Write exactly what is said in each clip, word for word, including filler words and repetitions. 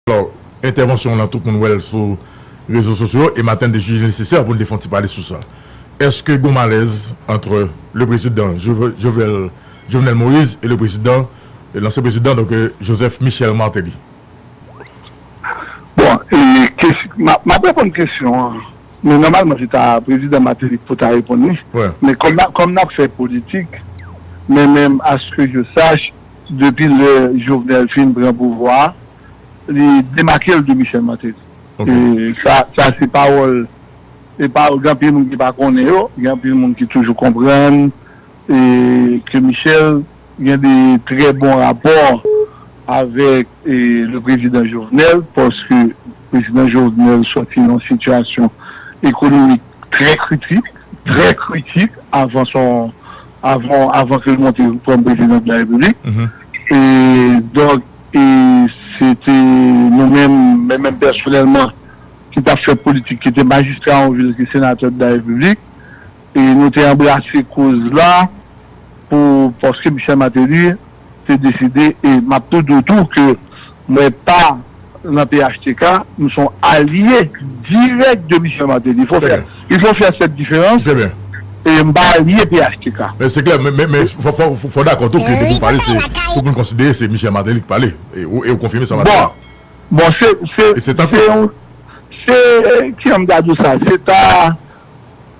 Alò, entèvansyon w lan, tout moun wè l sou rezo sosyo yo, e maten n te jije nesesè pou n te fè yon ti pale sou sa. Èske gen yon malèz ant le président Jove- Jovenel, Jovenel Moïse e le président, e l'ancien président, donc, euh, Joseph Michel Martelly? Bon, e, kes- m ap- m ap reponn kesyon an. Men nòmalman, se ta prezidan Martelly ki pou ta reponn li. Wè. Men kòm n ap- kòm n ap fè politik, men menm aske je sache, depi lè Jovenel fin pran pouvwa a, li demake l de Michel Martelly. Ok. E sa, sa se pawòl, e pawòl, gen anpil moun ki pa konnen yo, gen anpil moun ki toujou konprann e ke Michel gen de trè bon rapò avèk e, le président Jovenel, paske prezidan Jovenel sòti nan yon sitiyasyon ekonomik trè kritik, trè kritik avan son avan avan ke l monte kòm prezidan de la Repiblik. Mhm. E donk, e se te nou menm, men menm pèsonèlman, ki t ap fè politik, ki te majistra yon vil, ki senatè de la Repiblik, e nou te anbrase koz la pou, paske Michel Martelly te deside, e m ap tou di w tou ke mwen pa nan P H T K, m se yon alye dirèk de Michel Martelly. Il faut Très faire, bien. Il faut faire cette différence. Très bien. E m pa alye P H T K. Men se klè, men, men, men fò, fò, fò, fò dakò tou ke depi w pale, se tout moun konsidere se Michel Martelly ki pale. E ou, e ou konfime sa maten. Bon, bon, se, se, E se tankou. Se yon, se, ki jan m ta di w sa, se ta,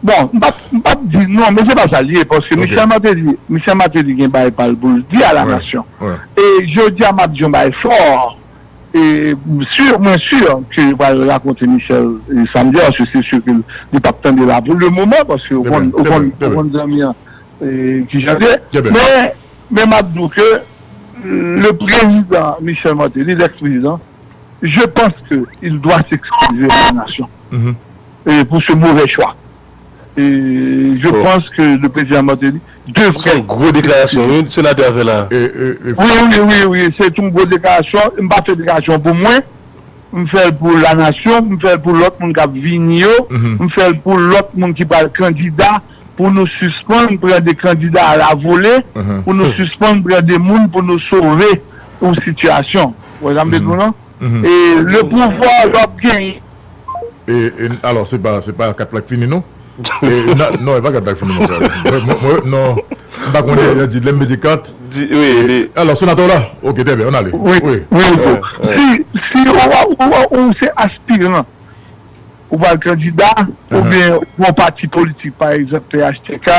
bon, m p ap, m p ap di non, men se pa sa l ye, paske Ok. Michel Martelly, Michel Martelly gen bagay pa l pou l di a la Wè, nasyon. wè. E jodi a, m ap di yon bagay fò, e si, mwen si ke yo pral rakonte Michel, e sa m di a, se si ke li p ap tande la pou le moman, paske ou Trè konn, byen, ou trè konn, byen, trè ou byen. konn zanmi an, e ki jan l ye. Trè byen. Men, men m ap di w ke le président Michel Martelly, l'ex-président, je pense qu'il doit s'excuser à la nation Mhm. et pour ce mauvais choix. Et je Bon. pense que le président Martelly Se devrait. yon gwo deklarasyon, wi, senatè a fè la. E, e, e, Oui, oui, oui, oui, c'est une grosse déclaration. M pa fè deklarasyon pou mwen. M fè l pou la nation, m fè l pou lòt moun k ap vini yo, Mhm. m fè l pou lòt moun ki pral kandida, pou nou sispann pran de kandida a la volée, Mhm. pou nou sispann pran de moun pou nou sove yon sitiyasyon. Ou wè sa m vle di w lan? Mhm. E le pouvwa yo ap genyen. E, e, alò, se pa, se pa kat la k fini, non? E, na- non, e pa kat la k fini, mon frè. Mwen, mwen, mwen, non, m pa konnen, yo di, lè m mete kat. Di, wi, li, Alò, senatè w la? Ok, trè byen, ann ale. Wi, wi, wi. Si, si ou, ou, ou, ou se aspiran, ou pral kandida, oubyen yon pati politik, pa egzanp, P H T K,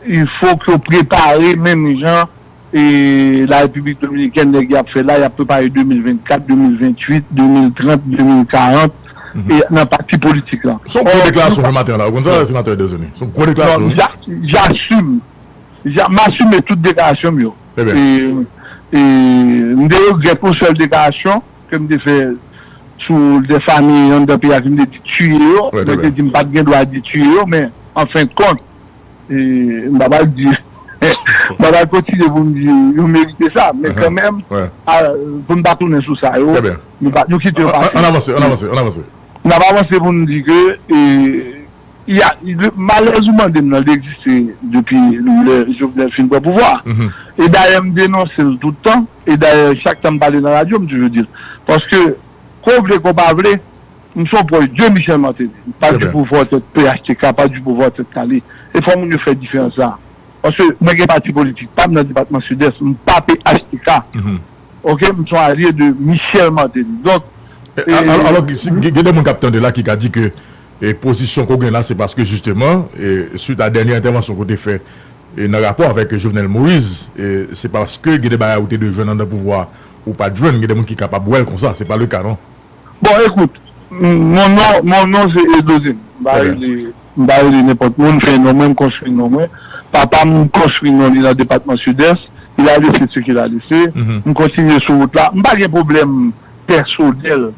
il faut que w prepare menm jan e la Repiblik Dominikèn, nèg y ap fè la, y ap prepare de mil vennkat, de mil venntuit, de mil trant, de mil karant, e nan pati politik lan. Se yon gwo deklarasyon fè maten an la. Ou konn sa, senatè Dieudonné? Se yon gwo deklarasyon, wi. J'assume. M asime tout deklarasyon m yo. Trè byen. E, e m te regrèt yon sèl deklarasyon ke m te fè sou de fanmi anndan peyi a ke m te di tiye yo. Wè, Mwen te trè byen. Di m pa t gen dwa di tiye yo, men an fen de kont, e, m pa pral di, m pa pral kontinye pou m di yo merite sa, men Mhm. kanmenm, Wè. a, pou n pa tounen sou sa yo, Trè byen. nou pa, nou kite yo An, pase. an, ann avanse, ann avanse, ann avanse. N ap avanse pou n di ke, e, y a, le, malèz ou mande m nan, li egziste depi lè Jovenel fin pran pouvwa. Mhm. E dayè, m denonse l tout tan. E dayè, chak tan m pale nan radyo, m toujou di l. Paske, ko vle, ko pa vle, m se yon pwòch de Michel Martelly. Pa Trè di byen. pouvwa tèt P H T K, pa di pouvwa tèt Kale. E fò moun yo fè diferans la. Paske mwen gen pati politik pa m nan depatman Sidès, m pa P H T K. Mhm. Ok, m se yon alye de Michel Martelly. Donk, E, a- alò, alò, si, gen gen de moun k ap tande la ki ka di ke e pozisyon ke w gen la, se paske jisteman, e, swit a dènye entèvansyon ke w te fè e nan rapò avèk Jovenel Moïse, e se paske gen de bagay ou te dwe jwenn anndan pouvwa ou pa t jwenn, gen de moun ki kapab wè l konsa, se pa le ka, non? Bon, écoute, mon nom, mon nom se Edozin. M pa Trè rele, m pa rele nenpòt moun, m fè non mwen, m konstwi non mwen. Papa m konstwi non li nan depatman Sidès. Il a laissé ce qu'il a laissé. Mhm. M kontinye sou wout la. M pa gen pwoblèm pèsonèl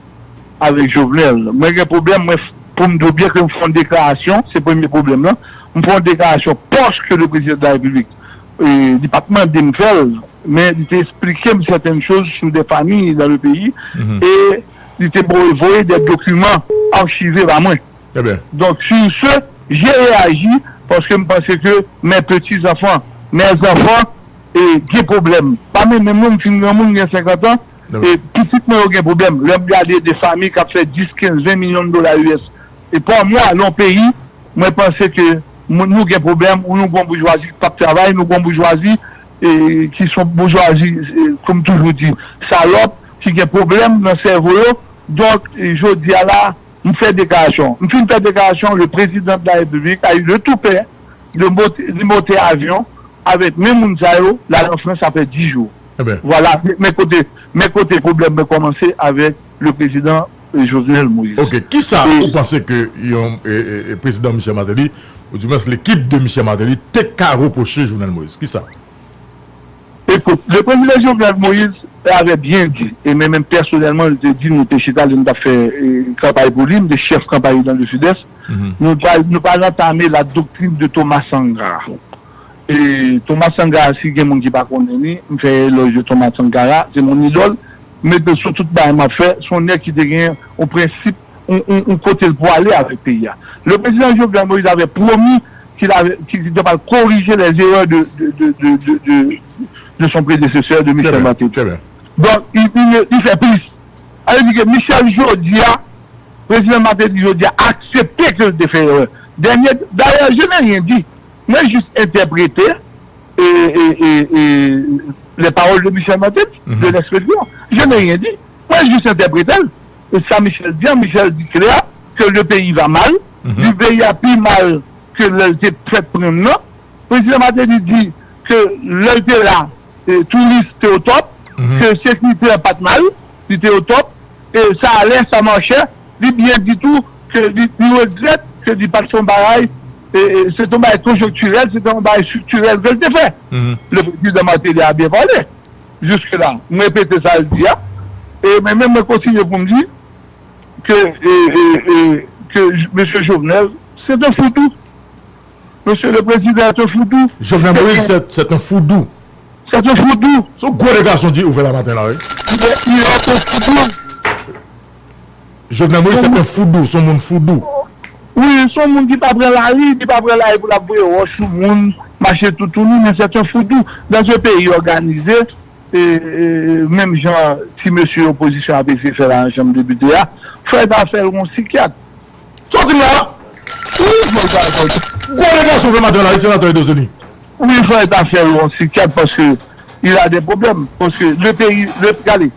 avèk Jovenel. Mwen gen pwoblèm, mwen, pou m di w byen ke m fè yon deklarasyon, se premye pwoblèm lan. M fè yon deklarasyon paske le président de la République, e, li pa t mande m fè l, men li te eksplike m certaines choses sur des familles dans le pays, Mhm. e li te voye, voye des documents archivés ba mwen. Trè byen. Donc, sur ce, j'ai réagi paske m panse ke mes petits-enfants, mes enfants, e, gen pwoblèm. Pa menm menm non, m fin granmoun, m gen senkant an, E pitit mwen yo gen pwoblèm. Lè m gade de fanmi k ap fè dis, kenz, ven milyon dola U S e pa mwa nan yon peyi, mwen panse ke nou gen pwoblèm, ou nou gen yon boujwazi k p ap travay, nou gen yon boujwazi e, ki se yon boujwazi, e, kòm toujou di, salòp, ki gen pwoblèm nan sèvo yo. Donk, e, jodi a la, m fè deklarasyon. M fin fè deklarasyon, le président de la République a eu le toupè de monter, de monter avion avec men moun sa yo, la nan Frans, sa fè dis jou. Vwala, men kote, men kote pwoblèm mwen kòmanse avèk le président, e, Jovenel Moïse. Ok, kisa ou panse ke yon e, e, e, prezidan Michel Martelly, ou di mwens lekip de Michel Martelly, te ka repwoche Jovenel Moïse? Kisa? Écoute, le président Jovenel Moïse avait bien dit, et mwen menm pèsonèlman, li te di, nou te chita, lè m t ap fè e, kanpay pou li, m te chèf kanpay li dans le Sud-Est, nou pa, nou pa antame la doctrine de Thomas Sankara. E Thomas Sankara, si gen moun ki pa konnen li, m fè elòj de Thomas Sankara, se mon idole, m mete l sou tout bagay m ap fè, se yon nèg ki te gen yon prensip, yon, yon, yon kote l pou ale avèk peyi a. Le président Jovenel Moïse avait promis qu'il avait, qu'il était capable de corriger les erreurs de, de, de, de, de, de, de son prédécesseur, de Michel Martelly. Donk, li, li, li fè plis. Sa vle di ke Michel jodi a, prezidan Martelly jodi a aksepte ke l te fè erè. Dènye, d'ailleurs, je n'ai rien dit. Mwen jis entèprete e, e, e, e, les paroles de Michel Martelly, de l'expression. Je n'ai rien dit. Mwen jis entèprete l. E sa Michel di an, Michel di klè ke le pays va mal, li peyi a pi mal ke lè l te fèk pran nan. Prezidan Martelly di ke lè l te la, e, touris te o top, ke sekirite an pa t mal, li te o top, e sa alè, sa machè, li byen di tou ke li, li regrèt ke li pa t fè yon bagay, e, e, se te yon bagay konjonktirèl, se te yon bagay estriktirèl ke l te fè. Le président Martelly a bien parlé. Jiske la, m repete sa l di a, e men menm mwen kontinye pou m di ke, e, e, e, ke J-, mesye Jovenel, se te fou tou. Monsieur le Président est un fou doux. Jovenel Moïse, c'est, c'est un fou doux. C'est un fou doux. Se yon gwo deklarasyon di ouvè la maten la, wi. Il est, il est un fou doux. Jovenel Moïse, c'est un fou doux, se yon moun fou doux. Wi, se yon moun ki pa pran lari, ki pa pran lari pou l ap voye wòch sou moun, mache toutouni, men c'est un fou doux. Dans un pays organisé, e, e, menm jan ti mesye opozisyon ap eseye fè la nan Chanm Depite a, fò yo ta fè l yon sikyat. Sa w di m la? Wi, fò l ta, fò l ta. Gwo deklarasyon fè maten la, wi, senatè Edozeni. Wi, fò l ta fè l yon sikyat paske il a des problèmes. Paske le peyi, le, gade,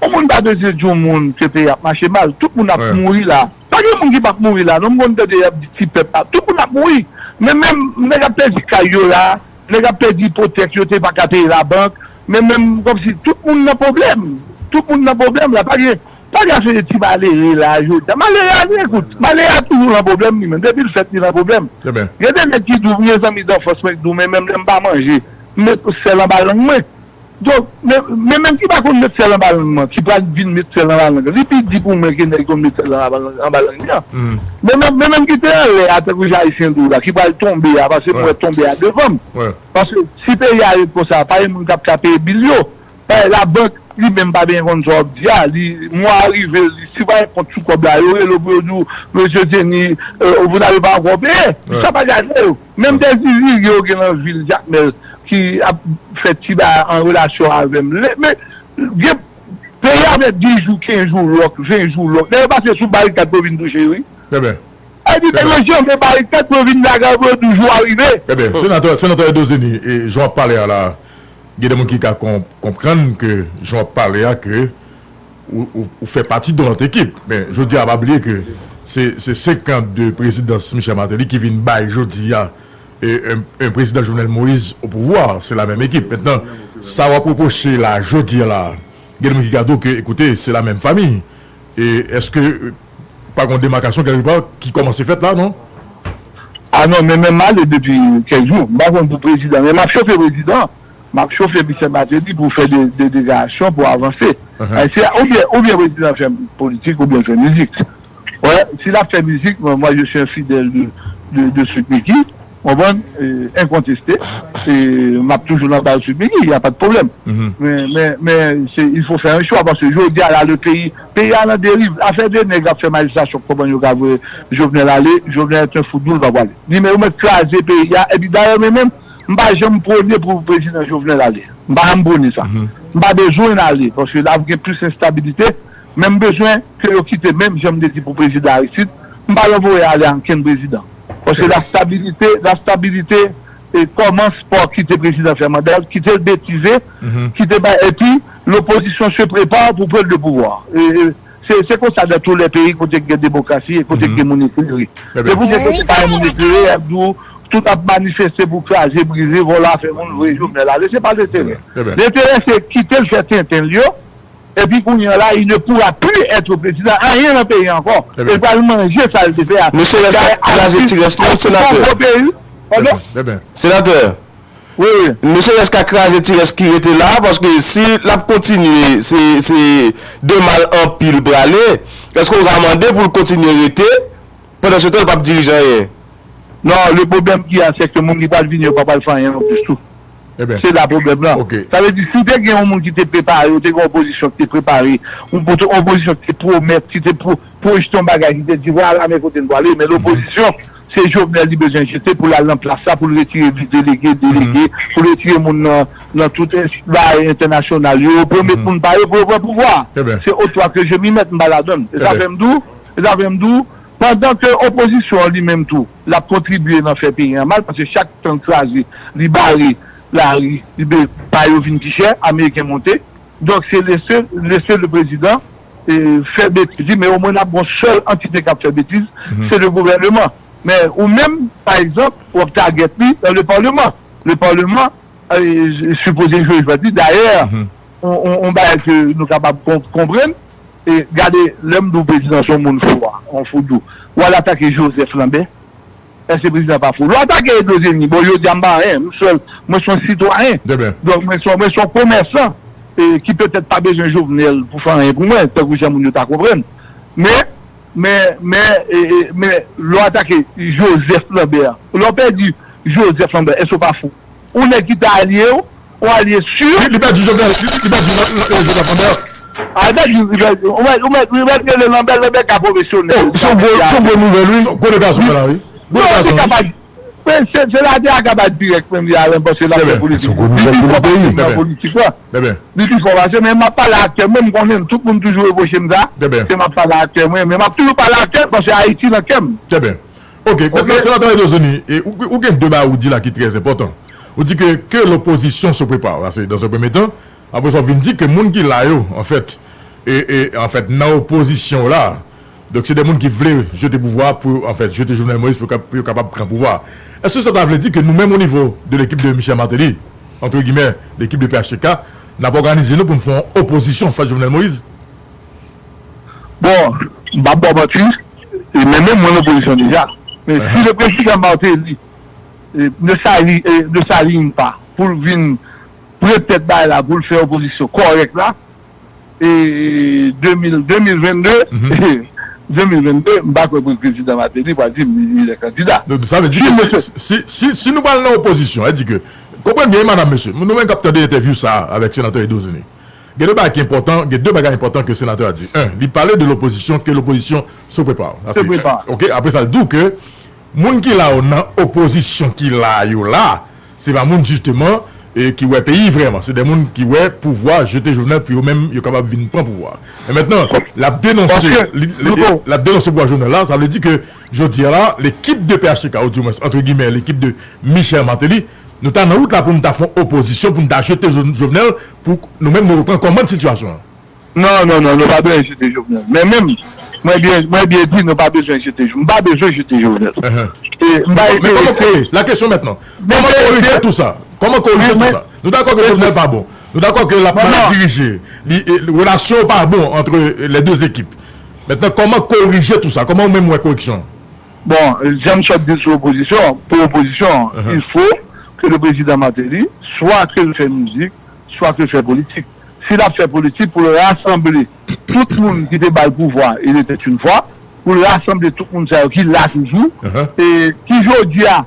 yon moun pa bezwen di yon moun ke peyi ap mache mal. Tout moun ap mouri la. Pa gen moun ki p ap mouri la. Non, m konn tande y ap di ti pèp la. Tout moun ap mouri. Men menm nèg ap pèdi kay yo la. Nèg ap pèdi ipotèk yo te pa ka peye labank. Men menm kòmsi tout moun nan pwoblèm. Tout moun nan pwoblèm la. Pa gen, pa gen afè de ti malere la jodi a. Malere a, li ekout, malere a toujou nan pwoblèm li menm. Depi l fèt, li nan pwoblèm. Gen de nèg ki di w, mezanmi danfans mwen, ki di w, men menm lè m pa manje, m met sèl anba lang mwen. Donk, men, men menm ki pa konn met sèl anba lang nan, ki pral vin met sèl anba lang nan, li pi di pou mwen ke nèg ki konn met sèl anba lang, anba lang li an. Men menm, men menm ki te anlè a, tankou jan Ayisyen di w la, ki pral tonbe a, paske m wè tonbe a devan m. Paske si peyi a ret konsa, pa gen moun k ap ka peye bil yo. Paske labank, li menm pa byen konn sa w ap di a, li, mwa a rive, li, si w pa gen kont sou kòb la, yo rele w pou yo di w, mesye Denis, euh, vous n'avez pas encore payé. Sa pa gade yo. Menm de zizi yo gen nan vil Jakmèl ki ap fè ti bagay an relasyon avè m. Le, men, gen, peyi a fè dis jou, kenz jou lòk, ven jou lòk. Nèg yo pase sou barikad pou yo vin touche yo, wi. Trè byen. Sa vle di, nèg yo janbe barikad pou yo vin lage yo pou yo di jou a rive. Trè byen. Senatè, senatè Edozeni, e, jan w ap pale a la, gen de moun ki ka kon-, konprann ke jan w ap pale a, ke ou, ou, ou fè pati de yon lòt ekip. Men, jodi a, pa bliye ke se, se senkant de prezidans Michel Martelly ki vin bay jodi a, e, un, un président Jovenel Moïse au pouvoir, c'est la même équipe. Maintenant, sa w ap repwoche la, jodi a la, gen moun ki ka di w ke, ekoute, se la menm fami. E èske, e, pa gen yon demakasyon kèlke pa ki kòmanse fèt la, non? A non, men, men m ale depi kèk jou. M pa konn pou prezidan, men m ap chofe prezidan. M ap chofe Michel Martelly pou fè de, de deklarasyon pou avanse. Ahan. Eh, se, oubyen, oubyen prezidan fè politik, oubyen l fè mizik. Wè, si l ap fè mizik, mwen, moi, je suis un fidèle de, de, de Sweet Micky, w konprann, eh, enkonteste, e m ap toujou nan baz Sweet Micky, y a pas de problème. Mhm. Men, men, men, se, il faut faire un choix, paske jodi a la, le pays, peyi a nan deriv. Afè de nèg ap fè manifestasyon, w konprann, yo ka voye Jovenel ale, Jovenel est un fou doux, l p ap ale. Li menm, yo mèt kraze peyi a, epi dayè, men menm, m pa janm pwone pou prezidan Jovenel ale. M pa janm prone sa. M pa bezwen ale, paske la ap gen plis enstabilite, men m bezwen ke yo kite, menm jan m te di pou prezidan Aristide, m pa anvoye ale ankenn prezidan. Paske la stabilité, la stabilité eh, commence par kite prezidan fè manda l, kite l betize, kite bay, epi lopozisyon se prepare pou pran le pouvwa. Eh, eh, se, se konsa dans tous les pays kote gen demokrasi e kote gen moun eklere. Se pou gen kote pa gen moun eklere, y ap di w, tout ap manifeste pou kraze, brize, vòlò, fè moun voye Jovenel ale. Se pa lenterè. Lenterè se kite l fè tenten l yo, epi kounye a la, il ne pourra plus être président, anyen nan peyi a ankò. Li pral manje sa l te fè a. Ne serait-ce qu'à kraze ti rès la, senatè. Senatè, ne serait-ce qu'à kraze ti rès ki rete la, paske si l ap kontinye, se, se de mal an pil prale, èske w ka mande pou l kontinye rete? Pandan se tan, l p ap dirije anyen. Non, le problème qu'il y a, c'est que moun ki pral vini yo pa pral fè anyen non plis tou. Se la pwoblèm nan. Sa vle di, si te gen yon moun ki te prepare, ou te gen yon opozisyon ki te prepare, yon opozisyon ki te pwomèt, ki te pwojte yon bagay, ki te di, vwala, men kote n prale, men lopozisyon, se Jovenel li bezwen jete pou l al nan plas la, pou l retire vi delege, delege, pou l retire moun nan, nan tout bagay entènasyonal yo, pou yo met moun pa yo, pou yo pran pouvwa. Se au toi que je m'y mette, m pa ladann. E sa fè m di w, e sa fè m di w, pandan ke opozisyon an li menm tou, l ap kontribye nan fè peyi a mal, paske chak tan l kraze, li bare lari, li be-, bagay yo vin pi chè, ameriken monte. Donk, se lese, lese le prezidan eh, fè betiz li, men omwen n ap gen yon sèl antite k ap fè betiz, se le gouvèneman. Men ou menm, pa egzanp, w ap tagèt li nan le paleman. Le paleman eh, sipoze jwe jwèt li. Dayè, yon, yon, yon bagay ke nou kapab kon-, konprann, e gade, lè m di w prezidan se yon moun fou a, yon fou dou. W al atake Joseph Lambert, èske prezidan pa fou? Lè w atake Edo Denis, bon, jodi a m pa anyen, m sèl, mwen se yon sitwayen. Donk, mwen se, mwen se yon komèsan e, ki petèt pa bezwen Jovenel pou fè anyen pou mwen, tankou jan moun yo ta konprann. Men, men, men, e, e, men, lè w atake Joseph Lambert, lè w pèdi Joseph Lambert, èske w pa fou? Ou nèg ki ta alye w, ou alye si. Li, li pèdi Jovenel, li, li pèdi nan, nan, Joseph Lambert. A, li pèdi, li pèdi, ou mèt, ou mèt, ou mèt rele Lambert, Lambert ka pwofesyonèl. Oh, se yon gwo, se yon gwo nouvèl, wi. Gwo nouvèl, sa la, wi. Gwo nouvèl, sa. Men se, se la te akaba dirèk menm li a renbòse l ap fè politik. Li pi fò pase m nan politik la. Li pi fò pase, men m ap pale ak kè mwen, m konnen tout moun toujou repwoche m sa. Se m ap pale ak kè mwen, men m ap toujou pale ak kè m, paske Ayiti nan kè m. Trè byen. Ok, mentnan, senatè Edo Denis, e, ou, ou gen de bagay ou di la ki trè enpòtan. Ou di ke, que l'opposition se prépare, sa se dans un premier temps. Apre sa, w vin di ke moun ki la yo, anfèt, e, e, anfèt, nan opozisyon la, donk, se de moun ki vle jete pouvwa pou, anfèt, jete Jovenel Moïse pou, pou yo kapab pran pouvwa. Èske sa ta vle di ke nou menm, o nivo de l'équipe de Michel Martelly, entre guillemets, l'équipe de P H T K, n ap òganize nou pou n fè yon opozisyon fas Jovenel Moïse? Bon, m p ap ba w manti, e men menm mwen nan opozisyon deja. Men si le prezidan Martelly e, ne s'ali-, e, ne s'aligne pas pou l vin prepèt bagay la, pou l fè opozisyon kòrèk la, e de mil, de mil venn de, de mil venn de, m pa kwè pou prezidan Martelly pral di m li, li lè kandida. Donk, sa vle di ke si, si, si, si nou pral nan opozisyon, e di ke, konprann byen, madam, mesye, nou menm k ap tande entèvyou sa a avèk senatè Edo Denis, gen de bagay ki enpòtan, gen de bagay enpòtan ke senatè a di. En, li pale de l'opposition, que l'opposition se prépare. Sa se, ok, apre sa, l di w ke moun ki la yo nan opozisyon ki la yo la, se pa moun, jisteman, e ki wè peyi vrèman. Se de moun ki wè pouvwa jete Jovenel pou yo menm, yo kapab vin pran pouvwa. Men mentnan, l ap denonse, li, li, l ap denonse pouvwa Jovenel la, sa vle di ke jodi a la, l'équipe de P H T K, ou di mwens, entre guillemets, l'équipe de Michel Martelly, nou ta nan wout la pou nou ta fè yon opozisyon, pou nou ta jete Jo-, Jovenel, pou nou menm nou reprann kòmand sitiyasyon an. Non, non, non, nou pa bezwen jete Jovenel. Men menm, mwen byen, mwen byen di, nou pa bezwen jete Jo-, m pa bezwen jete Jovenel. E m pa enterese. Men kòman korije, la kesyon mentnan, kòman korije tou sa? Kòman korije tou sa? Nou dakò ke Jovenel pa bon. Nou dakò ke l ap mal dirije. Li, e, relasyon yo pa bon entre les deux équipes. Mentnan, kòman korije tou sa? Kòman ou menm wè koreksyon an? Bon, jan m sot di sou opozisyon, pou opozisyon, il faut que le président Martelly, soit que l fè mizik, soit que l fè politik. Si l ap fè politik, pou l rasanble tout moun ki te ba l pouvwa, il était une fois, pou l rasanble tout moun sa yo ki la toujou, e ki jodi a,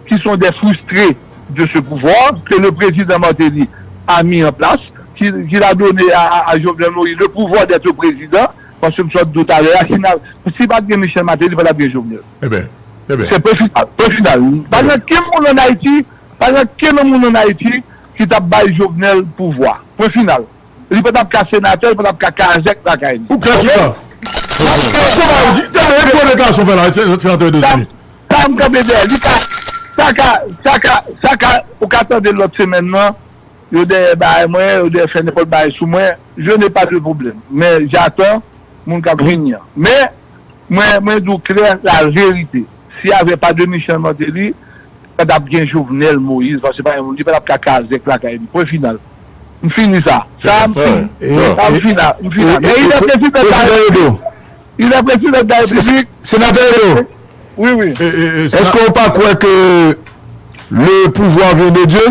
qui sont des frustrés de ce pouvoir que le président Martelly a mis en place, qui, qu'il a donné à, à, à Jovenel Moïse le pouvoir d'être président, paske m sot di w talè a, si n a, si pa t gen Michel Martelly, pa t ap gen Jovenel. Trè byen, trè byen. Se pwen final, pwen final. Pa gen okenn moun ann Ayiti, pa gen okenn moun ann Ayiti ki t ap bay Jovenel pouvwa. Pwen final. Li pa t ap ka senatè, li pa t ap ka kazèk lakay li. Ou klè sou sa? Kòman ou di? Tande, e gwo deklarasyon fè la, se, se antre de zemi. Sa m kanpe dèyè li ka, sa ka, sa ka, sa ka, ou ka tande lòt semèn nan, yo dèyè bagay mwen, yo dèyè fè nenpòt bagay sou mwen, je n'ai pas de problème. Men j'attends moun k ap vini an. Men, mwen, mwen di w klè la verite. Si y avait pas de Michel Martelly, pa t ap gen Jovenel Moïse, paske pa gen moun, li pa t ap ka kazèk lakay li. Pwen final. M fini sa. Sa m fini. Sa m fini. M fini. E il est président de la République. Il est président de la République. Senatè Edo. Oui, oui. Èske ou pa kwè ke le pouvoir vient de Dieu?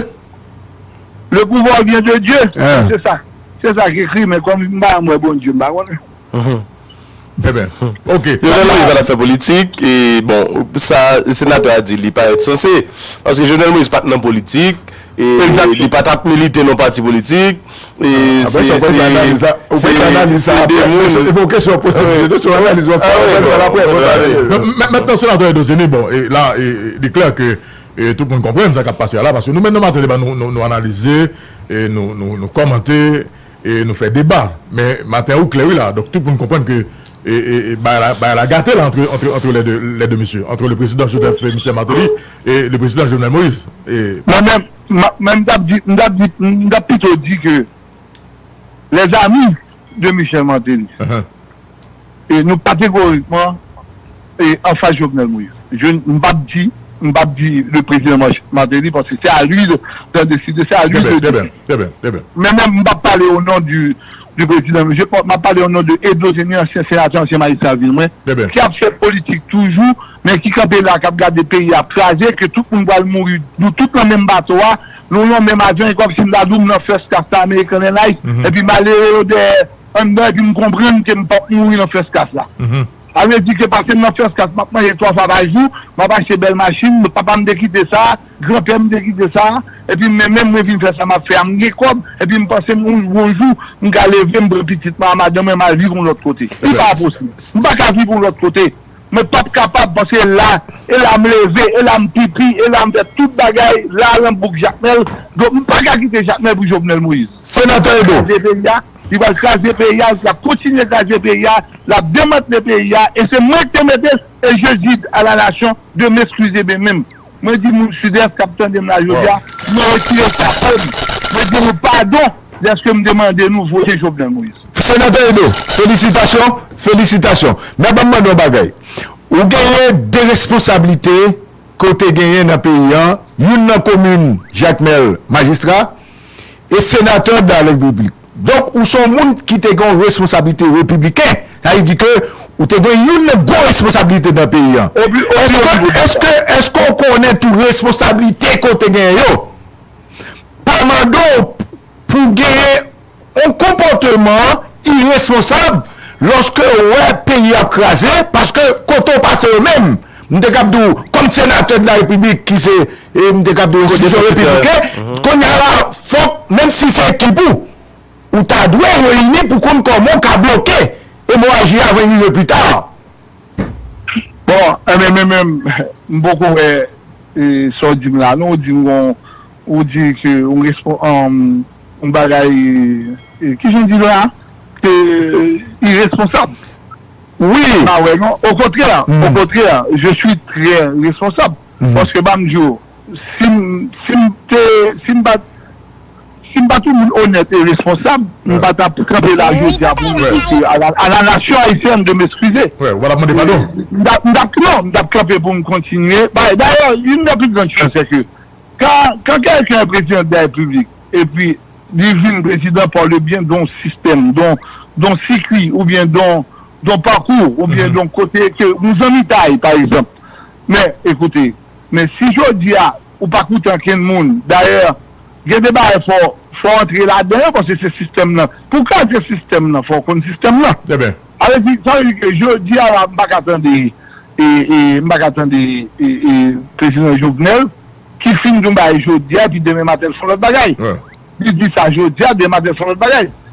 Le pouvoir vient de Dieu. Se sa. Se sa ki ekri, men kòm m pa wè Bondye, m pa konnen. Ebyen, ok. Jovenel Moïse pa t ap fè politik, e bon, sa senatè a di li parèt sanse. Paske Jovenel Moïse pa t nan politik, e li pa t ap milite nan pati politik, e se se se de moun. Mentnan, senatè Edo Zeni, bon, e la, e, e, li klè ke e, tout moun konprann sa k ap pase a la, paske nou menm nan maten deba, nou, nou, nou analize, e nou, nou, nou kòmante, e nou fè deba. Men maten an ou klè wi la, donk tout moun konprann ke e, e, e, bagay la, bagay la gate la entre, entre, entre les deux, les deux messieurs, entre le président Joseph Michel Martelly et le président Jovenel Moïse. E, mwen menm, mwen m t ap di, m t ap di, m t ap pito di ke les amis de Michel Martelly, e nou kategorikman e anfas Jovenel Moïse. Je, m p ap di, m p ap di le président Martelly, paske se a li de, de décider, se a li de décider. Men menm, m p ap pale o non du, du président, je, m ap pale o non de Edo Zeni, ansyen senatè, ansyen majistra vil mwen, ki ap fè politik toujou, men ki kanpe la, k ap gade peyi a ap kraze, ke tout moun pral mouri, nou tout nan menm bato a, nou nan menm avyon, e kòmsi m ta di w m nan first class la, American Airlines, epi malere yo dèyè anndan epi m konprann ke m p ap mouri nan first class la. Sa vle di ke pase m nan first class, m ap manje twa fwa pa jou, m ap achte bèl machin, papa m te kite sa, granpè m te kite sa, epi mwen menm mwen vin fè sa m ap fè a, m gen kòb, epi m panse m yon jou, m ka leve, m pran pitit mwen a madanm mwen, m al viv yon lòt kote. Li pa posib. M pa ka viv yon lòt kote. Mwen p ap kapab, paske la, e la m leve, e la m pipi, e la m fè tout bagay, la nan bouk Jakmèl, donk m pa ka kite Jakmèl pou Jovenel Moïse. Senatè Edo. Kraze peyi a, li pral kraze peyi a, l ap kontinye kraze peyi a, l ap demantle peyi a, e se mwen ki te mete l, et je dis à la nation de m'excuser de même. Mwen di moun Sidès k ap tande m la jodi a, mwen retire chapo m. Mwen di nou padon dèske m te mande nou vote Jovenel Moïse. Senatè Edo, felisitasyon, felisitasyon. Men ban m mande yon bagay. Ou genyen de responsablite ke w te genyen nan peyi an, youn nan komin Jakmèl majistra, e senatè de la repiblik. Donk, ou se yon moun ki te gen yon responsablite repibliken. Sa vle di ke ou te gen youn nan gwo responsablite nan peyi an. Èske, èske, èske w konnen tou responsablite ke w te genyen yo? Pa mande w pou w genyen yon konpòteman iresponsab lòske w wè peyi ap kraze, paske kote w pase yo menm, m te kab di w, kòm senatè de la repiblik ki se, e, m te kab di w enstitisyon repibliken, kounye a la, fòk, menm si se ekip ou, ou ta dwe reyini pou konn kòman w ka bloke emoraji a avan l rive pita. Bon, enben, men menm, m poko wè e, sa w di m la, non, ou di m gon, ou di ke yon respon, um, yon bagay, e, kijan w di la, ke iresponsab. Wi. Pa wè, non. Okontrè, okontrè, je suis très responsable. Paske, ban m di w, si m, si m te, si m pa t Si m pa t yon moun onèt e responsab, m pa t ap kanpe la jodi a pou m di ke à la, à la nation haïtienne de m'excuser. M t ap, m t ap, non, m t ap kanpe pou m kontinye. Dayè, une des plus grandes choses, c'est que quand, quand quelqu'un est président de la République, epi li vin prezidan par le biais d'un système, d'un, d'un circuit, oubyen d'un, d'un parcours, oubyen d'un kote ke yon zanmitay, pa egzanp. Men, ekoute, Men si jodi a, ou pa koute ankenn moun, dayè, gen de bagay fò, fò antre ladan yo, paske se sistèm nan. Pou kraze sistèm nan, fò w konn sistèm nan. Sa vle di, sa vle di ke jodi a la, m pa ka tande, e, e, m pa ka tande, e, e, prezidan Jovenel, ki fin di yon bagay jodi a, epi demen maten l fè yon lòt bagay. Li di sa jodi a, demen maten l fè yon lòt bagay.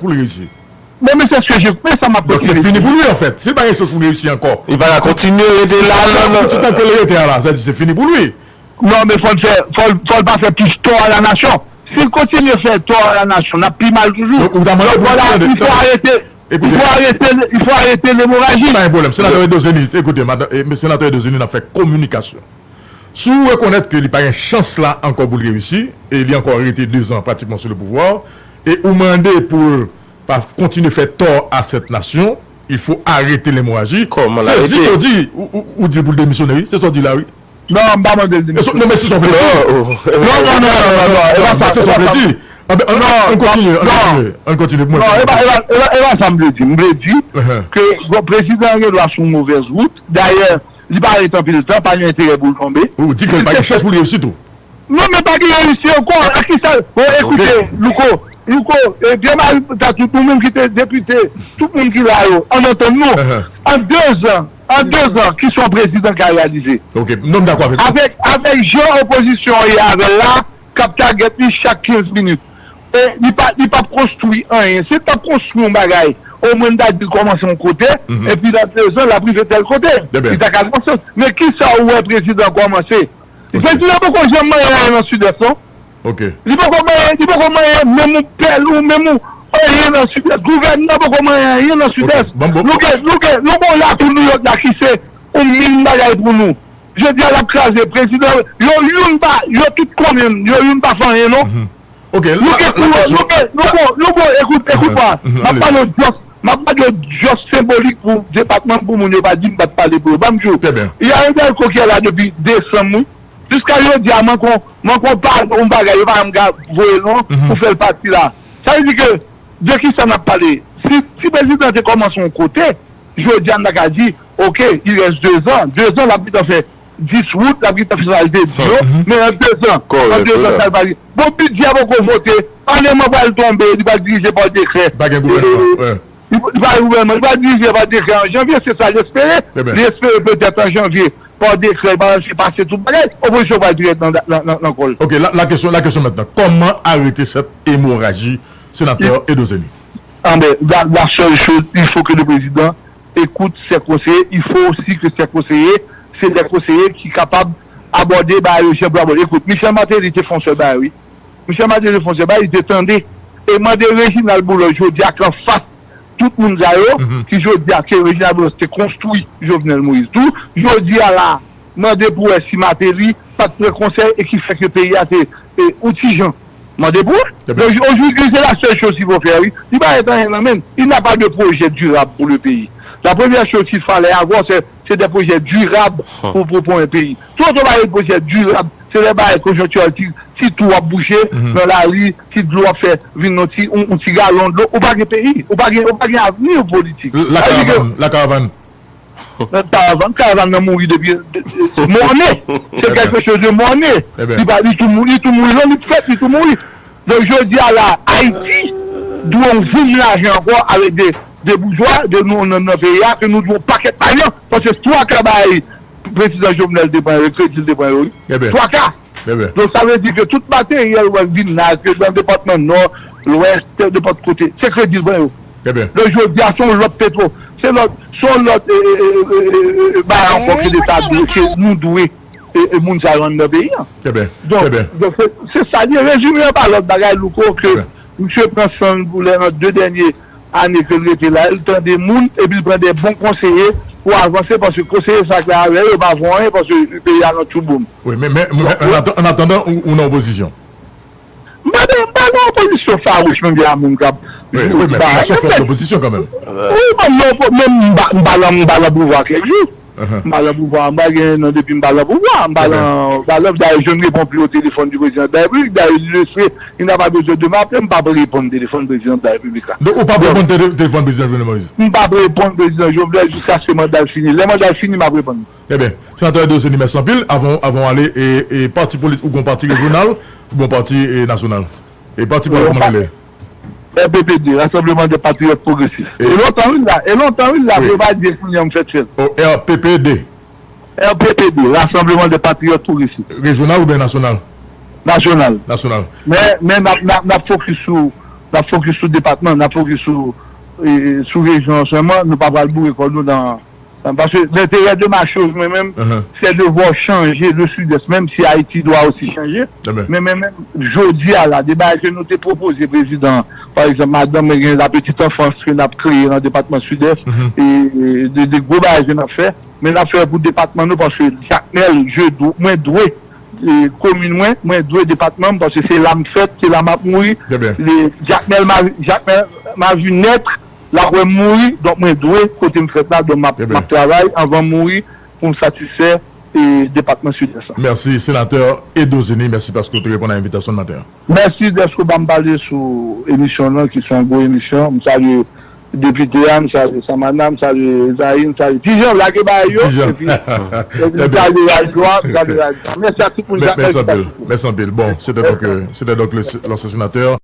chans pou l reyisi. Men, men se sijè, men sa m ap kontinye di. Donk, se fini pou li, anfèt. Si l pa gen chans pou l reyisi ankò. Li pa ka kontinye rete la, non, non. Pou ti tan ke l rete a la, sa di se fini pou li. Non, men fò l fè, fò l, fò l pa fè plis tò a la nasyon. Si l kontinye fè tò a la nasyon, n ap pi mal toujou. Donk, ou ta mande pou l, il faut arrêter, il faut arrêter, il faut arrêter l'hémorragie. Pa gen pwoblèm. Senatè Edozeni, ekoute, madan, e, senatè Edozeni, n ap fè kominikasyon. Si w rekonèt ke li pa gen chans la ankò pou l reyisi, e li ankò rete dezan pratikman sou le pouvwa, e ou mande pou l pa kontinye fè tò a sèt nasyon, il faut arrêter l'hémorragie. Kòman l arete? Se di sa w di, ou, ou, ou di l pou l demisyone, wi. Se sa w di la, wi. Non, m pa mande l demisyone. Non, men se sa w vle di. Non, non, non, non, non, non, e pa sa, se sa w vle di. Ann kontinye, ann kontinye, ann kontinye pou mwen. Non, e pa, e pa, e pa, e pa sa m vle di. M vle di ke, bon, prezidan an gen dwa sou movèz wout. Dayè, li pa ret anpil tan, pa gen enterè pou l tonbe. Ou di ke l pa gen chans pou l reyisi tou. Non, men pa gen reyisi ankò. A ki sa? Bon, ekoute, Louko, Louko, e, vye mari, ta tout nou menm ki te depite, tout moun ki la yo, ann antann nou. An dezan, an dezan, kisa yon prezidan ka reyalize? Ok, non, m dakò avèk ou. Avèk, avèk jan opozisyon an ye avè l la, k ap tagèt li chak kenz minit. E li pa, li p ap konstwi anyen. Si l t ap konstwi yon bagay, omwen m ta di l kòmanse yon kote, epi nan dezan, l ap rive tèl kote. Li ta ka kòmanse. Men kisa ou wè prezidan kòmanse? Prezidan poko janm manyen anyen nan Sidès, non. Li poko manyen, li poko manyen, menm yon pèl ou, menm yon, Anyen nan Sidès. Gouvènman poko manyen anyen nan Sidès. Nou gen, nou gen, nou gen lakou Nouyòk la ki se yon min bagay pou nou. Jodi a, l ap kraze. Prezidan yo, youn pa, yo tout konnen, yo youn pa fè anyen, non. Nou gen kou, nou gen, nou gen, nou gen, ekout, ekout pa. M ap pale w just, m ap pale w just senbolik pou depatman, pou moun yo pa di m pa t pale pou yo. Ban m di w, y a un Delco ki la depi desanm, wi. Jiska jodi a, mwen kon, mwen kon pa yon bagay, yo pa janm ka voye l non, pou fè l pati la. Sa vle di ke, de ki sa n ap pale? Si, si prezidan te kòmanse yon kote, jodi a, n ta ka di, oke, il reste deux ans. De zan, l ap gentan fè dis wout, l ap gentan fè sa l te di yo. Men an de zan, an de zan, sa l pa gen. Bon, bidjè a poko vote, palèman pral tonbe, li pral dirije pa dekrè. Pa gen gouvènman. Li, li pa gen gouvènman, li pral dirije pa dekrè an janvye, se sa l espere. Li espere petèt an janvye, pa dekrè, li pral fè pase tout bagay, opozisyon pral dirèk nan, nan, nan, nan kò l. Ok, la, la question, la question maintenant, comment arrêter cette hémorragie, sénateur Edo Zeni? Ah ben, la, la seule chose, il faut que le président écoute ses conseillers, il faut aussi que ses conseillers, c'est des conseillers ki kapab abòde bagay yo jan pou abòde. Ekout, Michel Martelly te fè yon sèl bagay, wi. Michel Martelly te fè yon sèl bagay, li te tande. E mande Reginald Boulos, jodi a, ki anfas tout moun sa yo, ki jodi a, ke Reginald Boulos te konstwi Jovenel Moïse tou, jodi a la, mande pou wè si Martelly pa t pran konsèy e ki fè ke peyi a te, e, outijan. Mande pou wè. Donk, aujourd'hui, c'est la seule chose qu'il faut faire, wi. Li pa gen anyen nan men l. Il n'a pas de projet durable pour le pays. La première chose qu'il fallait avoir, c'est, c'est des projets durables pour, pour, pour un pays. Tout oto pa gen pwojè dirab. Se lè bagay konjonktirèl, ti, ti twou ap bouche nan lari, ti dlo ap fè vin yon ti, yon, yon ti galon dlo. Ou pa gen peyi. Ou pa gen, ou pa gen avni politik. La karavàn, la karavàn. Nan karavàn, karavàn nan mouri depi, de, de, de, mòne. Se kèlke choz de mòne. Li pa, li tou mouri, li tou mouri, non, li fèt, li tou mouri. Donk, jodi a la, Ayiti dwe yon voum lajan ankò avèk de, de boujwa, de nou nan, nan peyi a, ke nou dwe yon pakèt lajan, paske twa ka bagay prezidan Jovenel te pran yo, kredi l te pran yo, wi. Twa ka. Donk, sa vle di ke tout materyèl w ap vin la, ke nan depatman Nò, Lwès, nenpòt kote, se kredi l pran yo. Donk, jodi a, se yon lòt Petwo, se lòt, se yon lòt, e, e, e, e, e, bagay ankò ke Leta dwe, ke nou dwe, e, e, moun sa yo anndan peyi a. Donk, donk, se, se sa li ye. Rezime an pa lòt bagay, Louko, ke misye pran san l pou lè nan de dènye ane ke l rete la, l tande moun, epi l pran de bon konseye pou avanse, paske konseye sa k la avè yo, yo pa fè anyen, paske peyi a nan tchouboum. Wi, men, men, men, an atan-, an atandan, ou, ou nan opozisyon. M pa nan, m pa nan opozisyon fawouch, menm jan a moun k ap. Wi, wi, men, fòk ou fè opozisyon kanmenm. Wi, men, men, men, m pa, m pa nan, m pa nan pouvwa kèk jou. M pa nan pouvwa, m pa gen non depi m pa nan pouvwa. M pa nan, m pa nan, dayè, je ne réponds plus au téléphone du président de la République. Dayè, il le sait, il n'a pas besoin de m'appeler, m pa reponn telefòn prezidan de la Repiblik la. Donk, ou p ap reponn tele-, telefòn prezidan Jovenel Moïse? M p ap reponn prezidan Jovenel jiskaske manda l fini. Lè manda l fini, m ap reponn. Ebyen, senatè Edo Zeni, mèsi anpil. Avan, avan w ale, e, e pati politik, ou gon pati rejyonal, ou gon pati, e, nasyonal? E pati politik, kòman l rele? R P P D, Rassemblement des Patriotes Progressistes. E lontan wi l la, e lontan wi l la, men yo pa di kounye a m fèk fè l. O, R P P D. R P P D, Rassemblement des Patriotes Progressistes. Rejyonal oubyen nasyonal? Nasyonal. Nasyonal. Men, men n ap, n ap, n ap fokis sou, n ap fokis sou depatman, n ap fokis sou, e, sou rejyon an sèlman, nou pa pral boure kò nou nan, nan, paske l'intérêt de ma chose, mwen menm, c'est de voir changer le Sud-Est, même si Haïti doit aussi changer. Men, men, men, jodi a la, de bagay ke nou te pwopoze prezidan, pa egzanp, madanm mwen gen la petite enfance ke n ap kreye nan depatman Sidès, e, e de, de gwo bagay ke n ap fè, men n ap fè pou depatman nou, paske Jakmèl, je dwe, mwen dwe, e, komin mwen, mwen dwe depatman m, paske se la m fèt, se la m ap mouri. E Jakmèl, ma, Jakmèl, ma vie naître, l ap wè m mouri, donk mwen dwe kote m fèt la, donk m ap, m ap travay anvan m mouri pou m satisfè, e, depatman Sidès la. Mèsi, senatè Edo Zeni, mèsi paske w te reponn a envitasyon n maten an. Mèsi dèske w ba m pale sou emisyon w lan, ki se yon gwo emisyon. M salye depite a, m salye Samana, m salye Ezayi, m salye Tijan, lage bagay yo, epi, epi m salye radyo a, m salye radyo a. Mèsi a tout moun. Mèsi anpil. Mèsi anpil. Bon, c'était donc, euh, c'était donc le, l'ancien sénateur